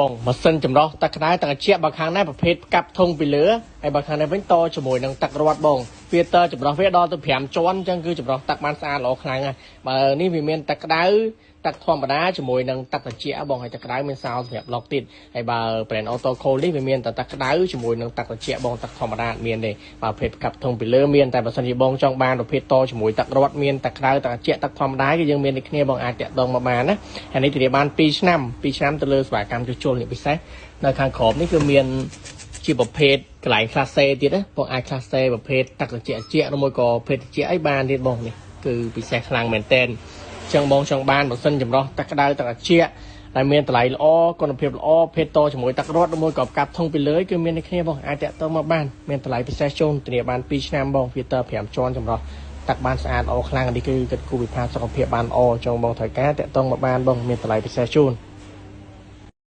បងម៉ាស៊ីនចម្រោះទឹកក្តៅទឹកត្រជាក់បើខាងនេះប្រភេទផ្កាប់ធុងពីលើហើយបើខាងនេះវិញតជាមួយនឹងទឹករត់បង filter ចម្រោះវាដល់ទៅ5ជាន់អញ្ចឹងគឺចម្រោះទឹកបានស្អាតល្អខ្លាំងណាស់បើនេះវាមានទឹកក្តៅទឹកធម្មតាជាមួយនឹងទឹកត្រជាក់បងហើយទឹកក្តៅមានសោសម្រាប់ឡុកទៀតហើយបើ brand Auto Cool នេះវាមានតែទឹកក្តៅជាមួយនឹងទឹកត្រជាក់បងទឹកធម្មតាអត់មានទេបើប្រភេទផ្កាប់ធុងពីលើមានតែបើសិនជាបងចង់បានប្រភេទតជាមួយទឹករត់មានទឹកក្តៅទឹកត្រជាក់ទឹកធម្មតាគឺយើងមានដូចគ្នាបងអាចតាក់ទងមកបានណាហើយនេះធានាបាន2ឆ្នាំ2ឆ្នាំទៅលើសេវាកម្មជួសជុលនេះពិសេសនៅខាងក្រោមនេះគឺមានជាប្រភេទកន្លែងក្លាសេទៀតណាបងអាចក្លាសេប្រភេទទឹកត្រជាក់ត្រជាក់ឬមួយក៏ប្រភេទត្រជាក់អីបានទៀតបងនេះគឺពិសេសខ្លាំងមែនតើចឹងបងចង់បានម៉ាស៊ីនចម្រោះទឹកក្តៅទឹកត្រជាក់ដែលមានតម្លៃល្អគុណភាពល្អភេទតជាមួយទឹករត់ឬមួយក៏ផ្កាប់ធុងពីលើគឺមានដូចគ្នាបងអាចតាក់ទងមកបានមានតម្លៃពិសេសជូនធានាបាន2ឆ្នាំបង filter 5ជាន់ចម្រោះទឹកបានស្អាតល្អខ្លាំងនេះគឺគិតគូរវិផាសុខភាពបានល្អចង់បងត្រូវការតាក់ទងមកបានបងមានតម្លៃពិសេសជូន។